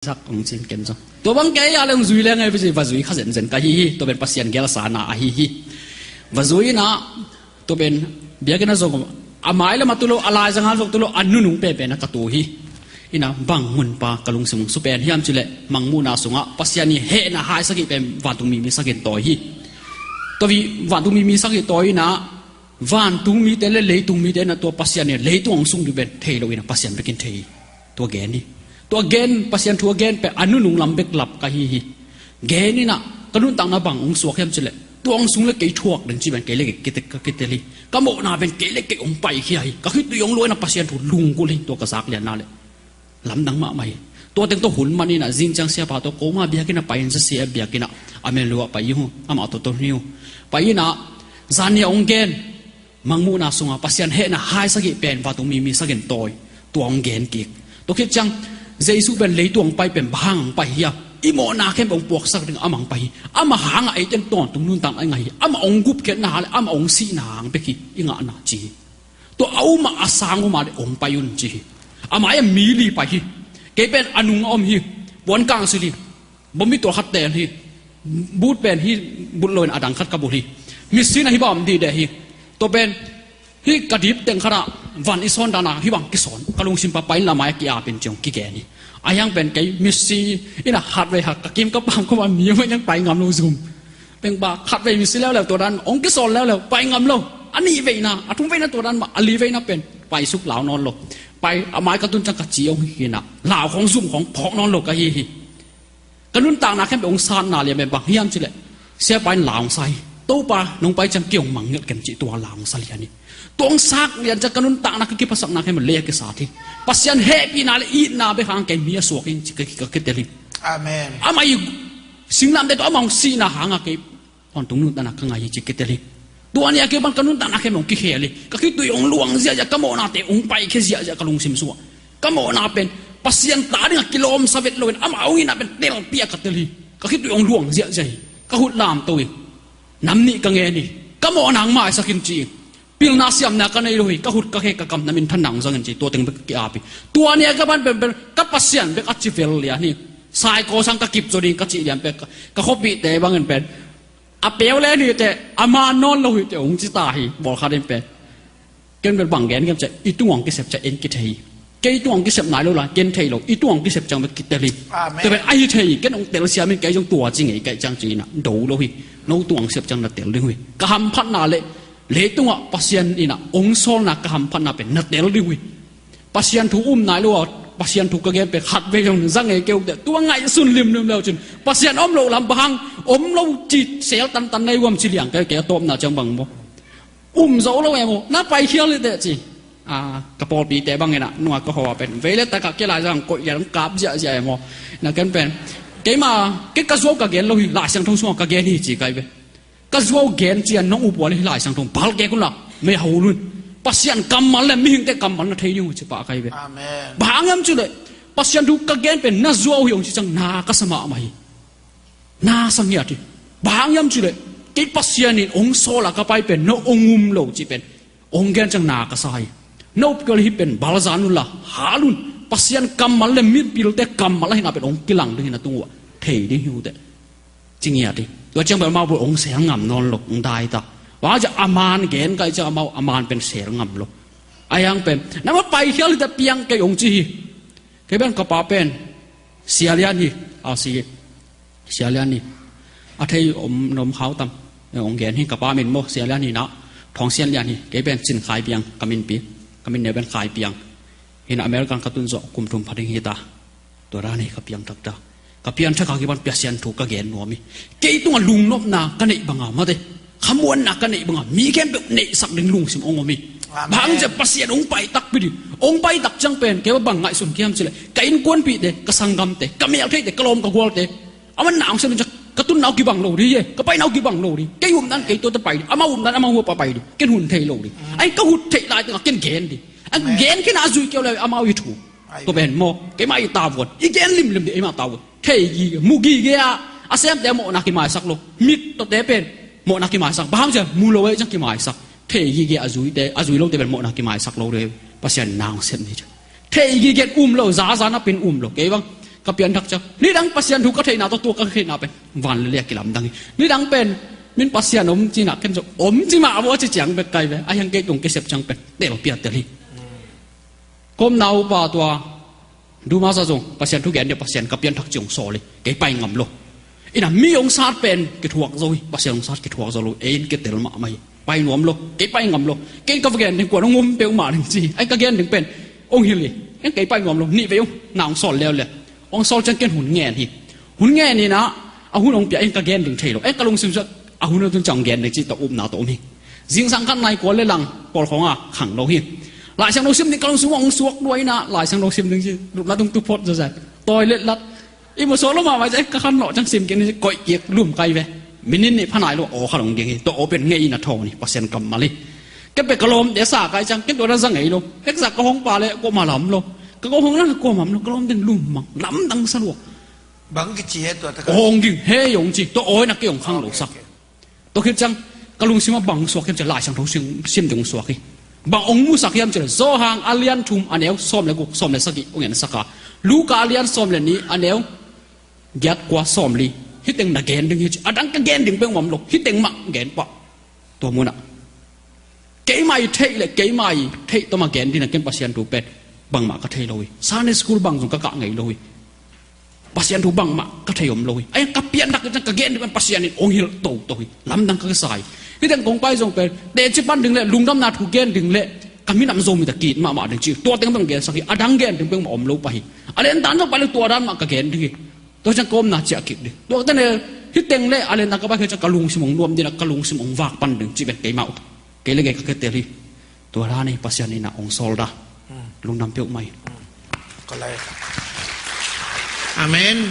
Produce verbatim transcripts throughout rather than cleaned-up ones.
sak ong cin ken zong. Tua bang kei a le ong zui leng ei, va zui kha zenzen ka hi hi. Tua pen Pasian gel sana ahi hi. Va zui inah, tua pen biakinn ah zong a mai lam a tu lo, a laizang ah zong tu lo, a nunung penpen ah ka tu hi. Inah bang munpa ka lungsim ong su pen hiam cih leh Mangmuhna sungah Pasian i hehna hai sagih pen vantungmi mi sagih in tawi hi. Tua vantungmi mi sagih tawi inah, vantungmite le leitungmite inah tua Pasian in leitung ong sung ding pen thei lo inah Pasian bekin thei hi. Tua gen hi. Tua gen, Pasian thu a gen pen a nunung lam bek lap ka hi hi. Gen inah ka nuntakna bang ong suak hiam cih leh, tua ong sung le kei thuak ding cih pen kei le kei ka kitel hi. Ka mawhna pen kei le kei ong paikhia hi. Ka khitui ong luah inah Pasian thu lunggulh hi, tua ka zak lianna le lamdang mahmah hi. Tua teng tawh hun man inah zing ciang siapa tawh koma biakinn ah pai in, zasia biakinn ah a mel luah pai hi uh, amah tawh tawh hi uh. Pai inah zan ni a ong gen, Mangmuhna sungah Pasian hehna hai sagih pen vantungmi mi sagih in tawi, tua ong gen kik. Tua khit ciang Jesu pen leitung ong pai pen bang hang ong pai hiam? I mawhna khempeuh ong puaksak ding amah ong pai hi. Amah hangah eite in tawntung nuntakna i ngah hi. Amah ong gupkhiatna hang le amah ong sihna hang bek hi i ngahna ci hi. Tua a um a, a sang um a le ong pai un ci hi. A mai-ah mi li pai hi. Kei pen a nung a om hi. Puan kangsil hi. Bawm hi, tual khat teel hi. But pen hi, but lo in a dang khat ka bulh hi. Mitsi inah hih bang om dihdeh hi. Tua pen hih ka dip teng khatah van i sawn dan a hih bang kisawn. Ka lungsim paipai in la mai a ki-ap in ci ong kigen hi. A hiang pen kei mitsi inah khatvei hak ka kim ka pam khawm a mi mah hiang pai ngam lo zum. Pengpa khatvei mitsi leuleu tua dan mah ong kisawn leuleu pai ngam lo. A nihveina, a thumveina tua dan mah, a liveina pen paisuk lau nawn lo. Pai a mai ka tun ciang ka ci ong hi inah lau khawng zum khawng phawk nawn lo ka hi hi. Ka nuntakna khempeuh ong sanna lian pen bang hiam cih leh, siapa in lau ong sa hi. Topa nong pai ciang kei ong mangngilh ken cih tua lau ong sa lian hi. Tua ong sak lian ciang ka nuntakna ka kiphasakna khempeuh lei ah kisat hi. Pasian hehpihna le itna bek hang kei mi a suak hi ci ka, ka kitel hi. Amen. Amah i singlamteh tawh amah ong sihna hangah kei tawntung nuntakna ka ngah hi ci kitel hi. Tua ni a kei bang ka nuntakna khempeuh ong kikhel hi. Ka khitui ong luang ziahziah, ka mawhnate ong paikhia ziahziah ka lungsim sungah. Ka mawhna pen Pasian ta dingah kilawmsa vet lo in amah ong itna pen telpih a ka tel hi. Ka khitui ong luang ziahziah hi. Ka khut lamto hi. Nam nih ka ngen hi. Ka mawhna ong maisak in ci hi. Pilna siamna ka nei lo hi. Ka khut ka khe ka kam na minthanna ong zang in ci hi. Tua teng bek ka ki-ap hi. Tua ni a ka ban penpen ka Pasian bek a ci vel lian hi. Saikaw sang ka kip zaw ding ka cih lian pen ka, ka khuapihte bangin pen a peu le ni teh, a man nawn lo hi teh ong ci ta hi, bawlkhat in pen. Ken bel bang gen hiam cih leh, i tungah ong kisep ciang en kithei hi. Kei tungah ong kisep nai lo lai ken thei lo, i tungah ong kisep ciang bek kitel hi. Amen. Tua pen ahi thei hi, ken ong telsiam in kei zong tua ci ngei ka hih ciang ci inah do lo hi. No tungah ong sep ciang na tel ding uh hi. Ka hamphatna le leitungah Pasian inah ong sawlna ka hamphatna pen na tel ding uh hi. Pasian thu um nai lo a, Pasian thu ka gen pen khatvei zong za ngei kei uh teh, tua ngaihsun limlim le uh cin Pasian om loh lam bang hang om lo ci sel tantan na hi uh hiam ci liang kei, kei a tawpna ciang bang maw. Um zo lo em aw, na paikhial hi teh ci. A, ka pawlpite bang inah nungak ka hawh a pen vei le tak ah kei laizang koih lian ong kap ziahziah em aw. Na ken pen keima, kei ka zuau ka gen lo hi, Lai Siangtho sungah ka gen hi ci kai ve. Ka zuau gen ciang nong up uh a le hih Lai Siangtho bal kek un la, mei hawh un. Pasian kammal le mihingte kammal na thei ding uh ci pah kai ve. Amen. Bang hang hiam cih leh Pasian thu ka gen pen na zuau hi ong ci ciang na ka sa mahmah hi. Na sa ngiat hi. Bang hang hiam cih leh kei Pasian in ong sawl a ka pai pen no ong um lo cih pen ong gen ciang na ka sa hi. No upkhial hih pen balzan un la, hal un. Pasian kammal le mipilte kammal ahihna pen ong kilang ding hi, na tung uh ah thei ding hi uh teh. Ci ngiat hi. Tua ciang pen amau bel ong sel ngam nawn lo, ong dai ta. Bang hang hiam cih leh a man gen ka hih ciang amau a man pen sel ngam lo. A hiang pen nangmah paikhial hi teh, piang kei ong ci hi. Kei pen ka pa pen Sia Lian hi. A si Sia Lian hi. A thei om, na om khau tam? Ong gen hi, ka pa min maw Sia Lian hi inah, Thawng Sian Lian hi. Kei pen Cin Khai Piang ka minpi, ka min neu pen Khai Piang. Hi inah American ka tun zawh kum thum pha ding hi ta. Tua dan hi ka piang thak ta. Ka piang thak a kipan Pasian thu ka gen nuam hi. Kei tungah lungnopna ka neih banga mate, khamuanna ka neih banga mi khempeuh neihsak ding lungsim ong om hi. Amen. Bang hang hiam cih leh Pasian ong pai takpi ding. Ong pai tak ciang pen kei bang ngaihsun ka hiam cih leh ka innkuanpihte, ka sanggamte, ka meltheihte, ka lawm ka gualte, amah na ong sem ciang ka tunna uh kibang lo ding hi. Ka paina uh kibang lo ding. Kei upna in kei tuate pai ding, amah upna in amah uh a pai ding. Ken hun thei lo ding. Ahi ka hun theih lai tengah ken gen ding. A gen khin a, a zuih kei uh le amau i thu. Tua pen maw, keimah i tavuan i gen limlim ding, eimah tavuan. Thei gige, mu gige a, a semte a mawhna kimaisak lo. Mit tawhte pen mawhna kimaisak. Bang hang hiam cih leh mu lo ahih ciang kimaisak. Thei gige a zuite, a zui lote pen mawhna kimaisak lo ding. Pasian in na ong sep ni ciang. Thei gige in um lo, zaza napi in um lo. Kei bang Ka pianthak ciang nidang Pasian thu ka theihna tawh tua ka theihna pen van le lia kilamdang hi. Nidang pen min Pasian om cina ken zo om ci mah a vo ci ciang bek kai ve. A hiang kei tung kisep ciang pen tel pia tel hi. Kawmna upa tua duma sa zong Pasian thu gen dia Pasian ka pianthak ci hong sawl hi. Kei pai ngam lo. Ina mi hong sat pen kithuak zo hi. Pasian hong sat kithuak zo lo. Ei in kitel mahmah hi. Pai nuam lo. Kei pai ngam lo. Kei ka va gen ding kuan hong um peuhmah ding ci hi. Ai ka gen ding pen hong hilh hi. Ei kei pai nuam lo. Nih vei hong na hong sawl leuleu. Hong sawl ciang ken hun ngen hi. Hun ngen hi na a hun hong pia ei ka gen ding thei lo. Ei ka lungsim sa a hun a tun ciang gen ding ci tawh upna tawh um hi. Zingsang khat nai kual le lang pawl khawng a khang lo hi. Lai Siangtho sim ding ka lungsim hong suak duai na Lai Siangtho sim ding ci lupna tung tu phot zazat. Toilet lat. I mu suak lo mahmah ci ei ka khan lawh ciang sim kik ni ci koih kik lum kai ve. Minit nih pha nai lo aw kha long ding hi. Tua aw pen ngei in a thawn hi Pasian kammal hi. Ken pe ka lawmte sa kai ciang ken tua na za ngei lo. Hek sa ka hong pa le kuamah lam lo. Ka kong hong na kuamah lam lo ka lawmte lum mang lamdang sa lua. Bang kici he tua taka. Hong ding he hong ci tua aw na kei hong khang lo sak. Tua khit ciang ka lungsim a bang suak hiam ci Lai Siangtho sim ding hong suak hi. Bang hong musak hiam ci le Zawhang a lian thum a neu sawm le guk sawm le sagih hong en sak a. Luka a lian sawm le nih a neu giat kua sawm li. Hih teng na gen ding hi ci a dang ka gen ding peuhmah om lo hih teng mah gen pah. Tua munah keimah i theih le keimah i theih tawh mah gen ding a ken Pasian thu pen bangmah ka thei lo hi. Sunday school bang zong ka kah ngei lo hi. Pasian thu bangmah ka thei om lo hi. Ai ka pianthak ciang ka gen ding pen Pasian in hong hilh toto hi. Lamdang ka kisa hi. Hih teng kong pai zong pen teci pan ding le lungdamna thu gen ding le ka minam Zomite kit mahmah ding ci tua teng bang gensak hi. A dang gen ding peuhmah om lo pah hi. A lentan zong pai le tua dan mah ka gen ding hi. Tua ciang ka omna ciah kik ding. Tua teng le hih teng le a lentan ka pai khia ciang ka lungsim hong nuam ding a ka lungsim hong vak pan ding ci pen keimah uh kei le kei ka ketel hi. Tua dan hi Pasian in a hong sawl da. Lungdam peuhmah hi. Ka lai. Amen.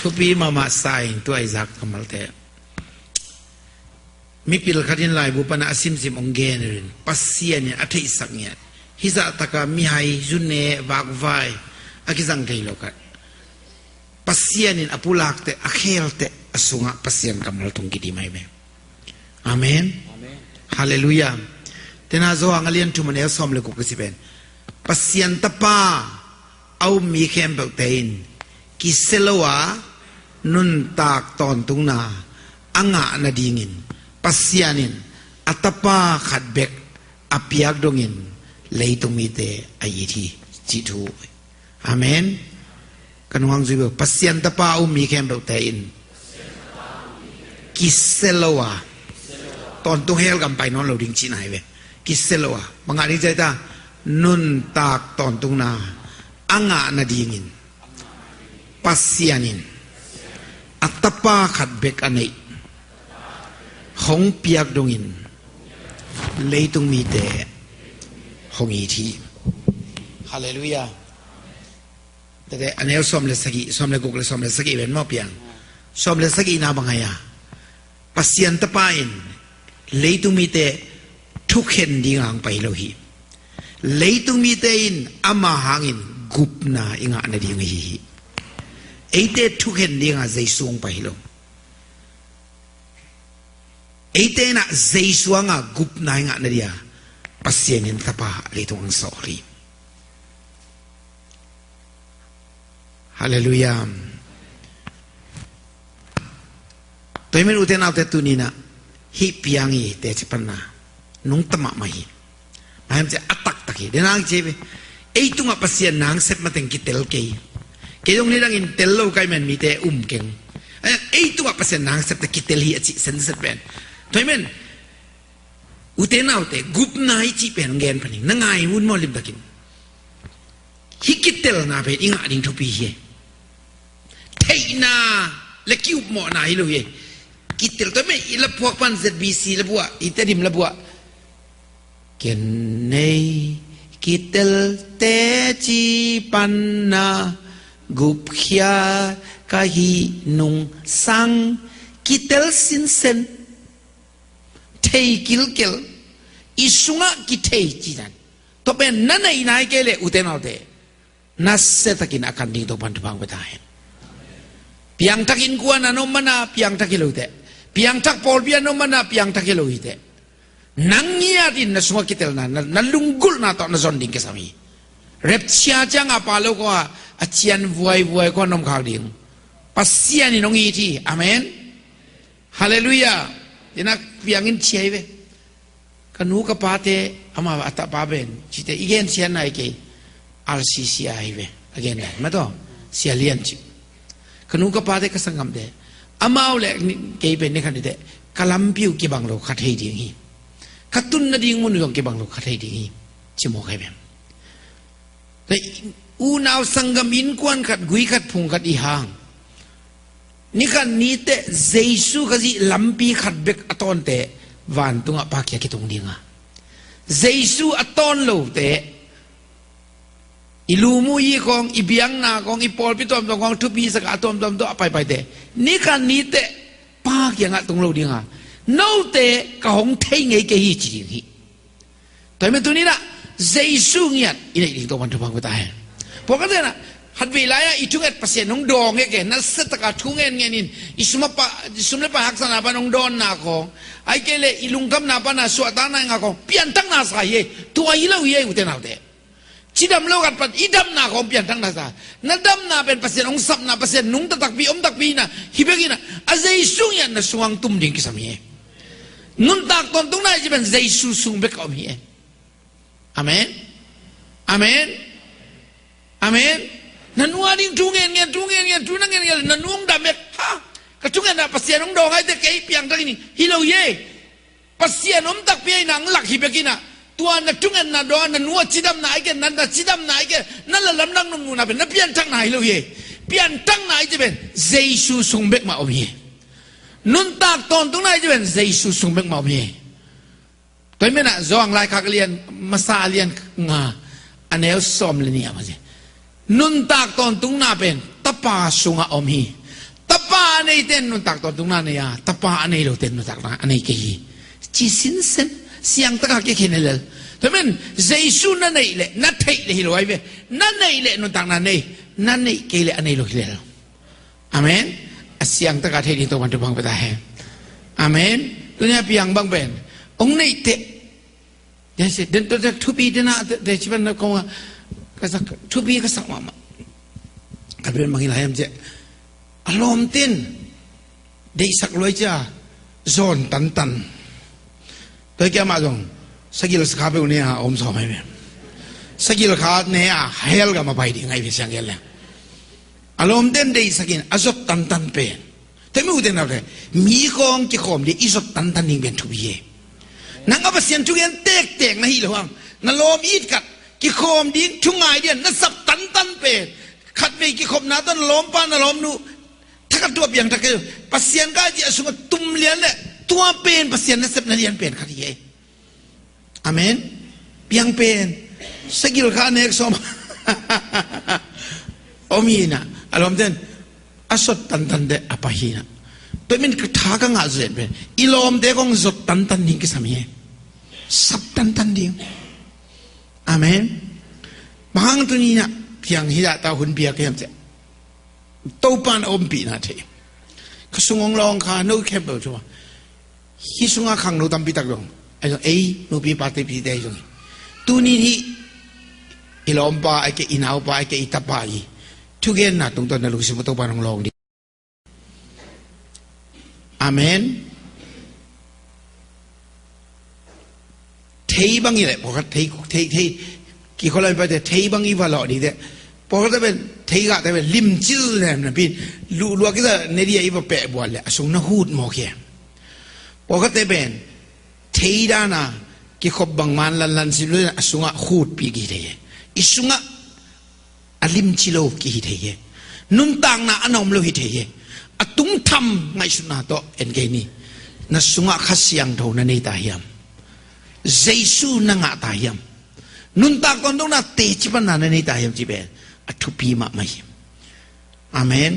Thupi mahmah sa in tua i zak kammalte. Mipil khat in laibu pana a simsim hong gen in Pasian in a theihsak ngiat hizah taka mihai zune vakvai a kizang thei lo khat Pasian in a pulakte a khelte a sungah Pasian kammal tung kidim ahi ve. Amen. Halleluiah. Tena Zawhang a lian thum a neu sawm le guk ka ci pen Pasian tapa a um mi khempeuhte in kisia lo a nuntak tawntungna a ngah nadingin Pasian in a tapa khat bek a piak dongin leitung mite a it hi cih thu. Amen. Ka nungak zui beuh Pasian tapa a um mi khempeuhte in kisia lo a tawntung hell gam pai nawn lo ding cihna hi ve. Kisia lo a bang ngah ding ci a hi ta nuntak tawntungna a ngah nadingin Pasian in a tapa khat bek a neih hong piak dongin leitung mite hong it hi. Halleluiah. Tete a neu sawm le sagih sawm le guk le sawm le sagih ven maw piang sawm le sagihna bang ahi a Pasian tapa in leitung mite thukhen ding a hong pai lo hi. Leitung mite in ama hangin gupna i ngah nading ahi hi. Eite thukhen dinga Jesu hong pai hi lo. Eite inah Jesu hanga gupna i ngah nadia Pasian in tapa leitung hong sawl hi. Halleluiah. Tua hi men ute naute tuninah hih piang i teci panna nungta mahmah hi. Bang hiam ciah a taktak hi dena ang ci hi ve. Ei tungah Pasian na hong sep mateng kitel kei. Kei dong nidangin tel lo kai men mite um keng. Ei tungah Pasian na hong septe kitel hi a cih senset pen. Tua hi men ute naute gupna i cih pen hong gen paning na ngai hun maw limtakin. Hih kitelna pen i ngah ding thupi hi. Theihna le kiupmawhna hi lo hi. Kitel tua mei i lapuak pan Z B C labuah i Tedim labuah. Ken nei kitel teci panna gupkhia ka hih nungsang kitel sinsen. Thei kilkel i sungah kithei cinan. Tua pen na neih nai kei le ute naute nasiatakin a kan ding Topan thupha hong pia ta hen. Piangthak innkuan a na om mana piangthak hi lo hi teh. Piangthak pawlpi a na om mana piangthak hi lo hi teh. Nang ngiatin na sungah kitelna na lunggulhna tawh na zon ding kisam hi. Rapture cianga pa lo ko a a cian vuaivuai kua nong khak ding. Pasian in hong it hi. Amen. Halleluiah. Ina piangin ciai ve. Ka nu ka pate ama a tapa pen cite i gen sian nai kei. R C C a hi ve. A gen nai ma to. Sia lian ci. Ka nu ka pate ka sanggamte amau le kei pen ni khat nite ka lampi uh kibang lo khat hei ding hi. Ka tun nading mun uh zong kibang lo khat hei ding hi. Ci mawk hi ve. Unau sanggam innkuan khat gui khat phung khat i hang. Nikhat niteh Jesu ka zih lampi khat bek a tawnte vantungah pakia kitung dinga. Jesu a tawn lote i lumuyi kong i biakna kong i pawlpi tuamtuam kong thupi saka a tuamtuam tuah a paipaite nikhat niteh pakia ngah tung lo dinga. Note ka hong thei ngei kei hi ci ding hi. Tua hi men tuninah Jesu ngiat i neih ding Topan thupha hong pia ta hen. Pawlkhat tenah khatvei lai-ah i thunget Pasian hong dawng e ke, nasia taka thu ngen ngenin i sum a pa, i sum le pai haksatna pan hong dawnna kong, ai kei le i lungkhamna pana suahtakna i ngah kong pianthakna sa hi ei. Tua hi lo hi ei ute naute. Cidam lo khat pan i damna kong pianthakna sa. Na damna pen Pasian hong sapna, Pasian nungta takpi om takpi hina hi bek hina. A Jesu ngiat na sungah hong tum ding kisam hi ei. Nuntak tawntungna i ci pen Jesu sung bek a om hi ei. Amen. Amen. Amen. Na nu a ding thu ngen ngen, thu ngen ngen, thu na ngen ngen na nu hong dam bek. Ha. Ka thungetna Pasian hong dawng aite kei piangthak in hi lo hi ei. Pasian om takpi ahi nang lak hi bek inah. Tua na thungetna dawng na nu a cidamna ahi ke, na, na cidamna ahi ke, na lalamdang nungnunna pen na pianthakna hi lo hi ei. Pianthakna ahi ci pen Jesu sung bek mah om hi ei. Nuntak tawntungna ahi ci pen Jesu sung bek mah om hi ei. Tua hi menah Johan laikhak lian masa lian nga a neu sawm le nih a ma ci. Nuntak tawntungna pen Tapa sungah om hi. Tapa a neite in nuntak tawntungna nei a, Tapa a nei lote in nuntakna a nei kei hi. Ci sinsen siangtaka kia khin hi lel. Tua hi men Jesu na neih leh na theih leh hi lo ahi ve. Na neih leh nuntakna nei, na neih kei leh a nei lo hi lel. Amen. A siangtaka theih ding Topan thupha hong pia ta hen. Amen. Tunia piang bang pen hong neih teh. Thupi tena te ci pan na kong a ka sak thupi ka sak mahmah. Ka pen bangin lai hiam ciah a lawmten deihsak luai cia zawn tantan. Tua hi kia mah zong sagil sakha peuh ne a om sawm ahi ve. Sagil kha ne a hell gam a pai ding ahi ve siang gel leng. A lawmten deihsakin a zot tantan pen. Tua mi ute naute mi kong kikhawm ding i zot tantan ding pen thupi hi. Nang a Pasian thugen tektek na hi lo hang na lawm it khat kikhawm ding thungai dian na sap tantan pen. Khatvei kikhopna tawh na lawmpa na lawmnu thakhat tua piangthak kei Pasian ka ci a sungah tum lian le tua pen Pasian na sepna lian pen khat hi ei. Amen. Piang pen sagil kha nek sawm om hi na a lawmten a zot tantan deh a pai hi na. Tua min ka tha ka ngah zet pen i lawmte kong zot tantan ding kisam hi ei. Sap tantan ding. Amen. Bang hang tuni na piang hi dah ta hun bia ka hiam ciah. Topan a ompihna thei. Ka sung hong lawng kha no khempeuh thuma. Hi sunga khangno tampi tak dong. Ahi zong ei nupi pate pite ahi zong hi. Tunin hi i lawmpa ahi kei i naupa ahi kei i tapa hi. Thugenna tungtawn na lungsim a Topan hong lawng ding. Amen. Thei bang i le pawlkhat thei thei thei kikholai pate thei bang i va lawh ding te. Pawlkhat pen thei gah te pen limcil lem na pin luhlua kisa ne dia i va peh buat le a sung na hut mawk hi. Pawlkhat te pen thei dana kikhop bang man lanlan sim lo a sungah hutpi ki thei hi. I sungah a limci lo ki hi thei hi. Nuntakna a na om lo hi thei hi. A tungtham ngaihsutna tawh en kei ni. Na sungah Kha Siangtho na nei ta hiam? Jesu na ngah ta hiam? Nuntak tawntungna teci panna na nei ta hiam ci pen a thupi mahmah hi. Amen.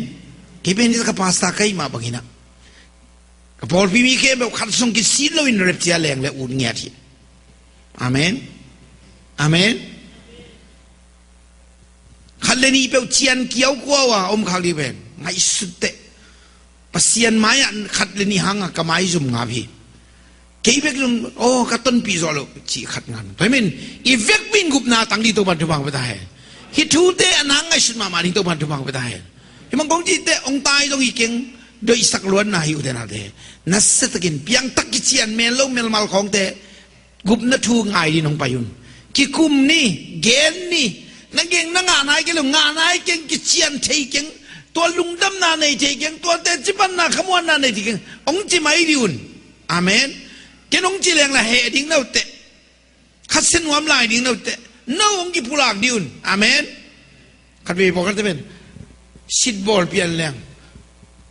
Kei pen ka pasta ka hih mah bangin ah ka pawlpi mi khempeuh khat sung kisin loin repcia leng le ut ngiat hi. Amen. Amen. Khat le nih peuh cian kiau kuau a om khak ding pen ngaihsut teh. Pasian mai-ah khat le nih hanga ka maizum ngap hi. Kei bek zong aw ka tonpih zawh loh cih khat ngan. Tua hi men i vekpi in gupna tang ding Topan thupha hong pia ta hen. Hih thute a nang ngaihsut mahmah ding Topa'n thupha hong pia ta hen. Hih bang kong cihte hong tai zong hi keng, doihsak luatna hi ute naute. Nasiatakin piangthak kician, mel lo melmal khawngte gupna thu ngai ding hong pai un. Kikum ni, gen ni. Na geng na ngah nai kei lo, ngah nai keng, kician thei keng, tua lungdamna nei thei keng, tua teci panna khamuanna nei thei keng, hong ci mai ding un. Amen. Ken hong ci leng la heh ding na uh teh. Khasia nuam lai ding na uh teh. No hong kipulak ding un. Amen. Khat vei pawlkhatte pen sitbawl pian leng,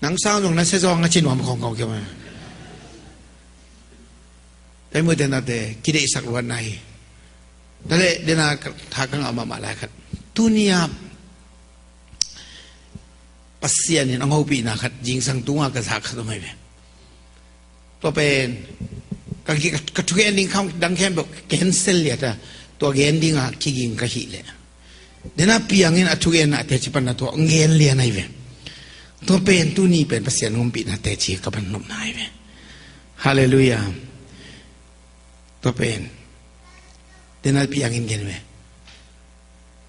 nang sang zong nasia zawng a ci nuam khawng khawng kei mah. Tua hi mawk ute naute, kideihsak luatna hi. Tua leh dena tha ka ngah mahmah lai khat, tuni-a Pasian in hong hopihna khat zingsang tunga ka zak khat om hi ve. Tua pen ka, ka, ka thugen ding khawng dang khempeuh cancel liata, tua gen dinga kiging ka hih leh, dena piangin a thugenna a teci panna tua hong gen lian ahi ve. Tua pen tuni pen Pasian hong ompihna teci ka pan nopna ahi ve. Halleluiah. Tua pen dena piangin gen ve.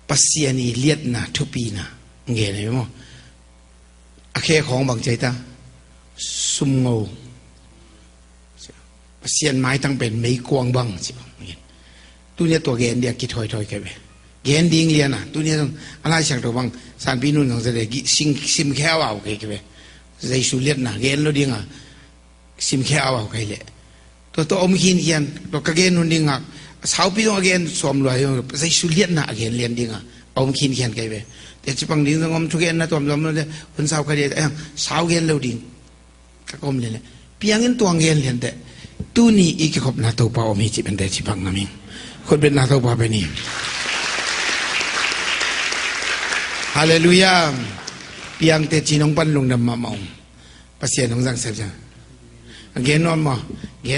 Pasian i liatna, thupina gen ve maw. A khe khawng bang ci ta? Sumngo. Pasian maitang pen meikuang bang ci bang. Tuni-a tua gen dia kithoithoi kei ve. Gen ding liana, tuni-a zong a Lai Siangtho bang Sanpi Nun zong zade, sim khe au au kei kei ve. Jesu liatna gen lo dinga sim khe au au kei leh, tua tua om khinkhian, tua ka gen hun ding ngak. Saupi zong a gen sawm lua hi, Jesu liatna a gen lian dinga a om khinkhian kei ve. Teci pang ding zong om, thugenna tuamtuam lo le, hun sau kha dia, eh, sau gen lo ding ka om lian le, piangin tuang gen lian teh. Tuni i kikhopna Topa om hi cih pen teci pang ngam ing. Khutbetna Topa pen hi. Halleluiah. Piang teci nong pan lungdam mahmah ung. Pasian hong zang sep ciang. A gen nuam maw? Gen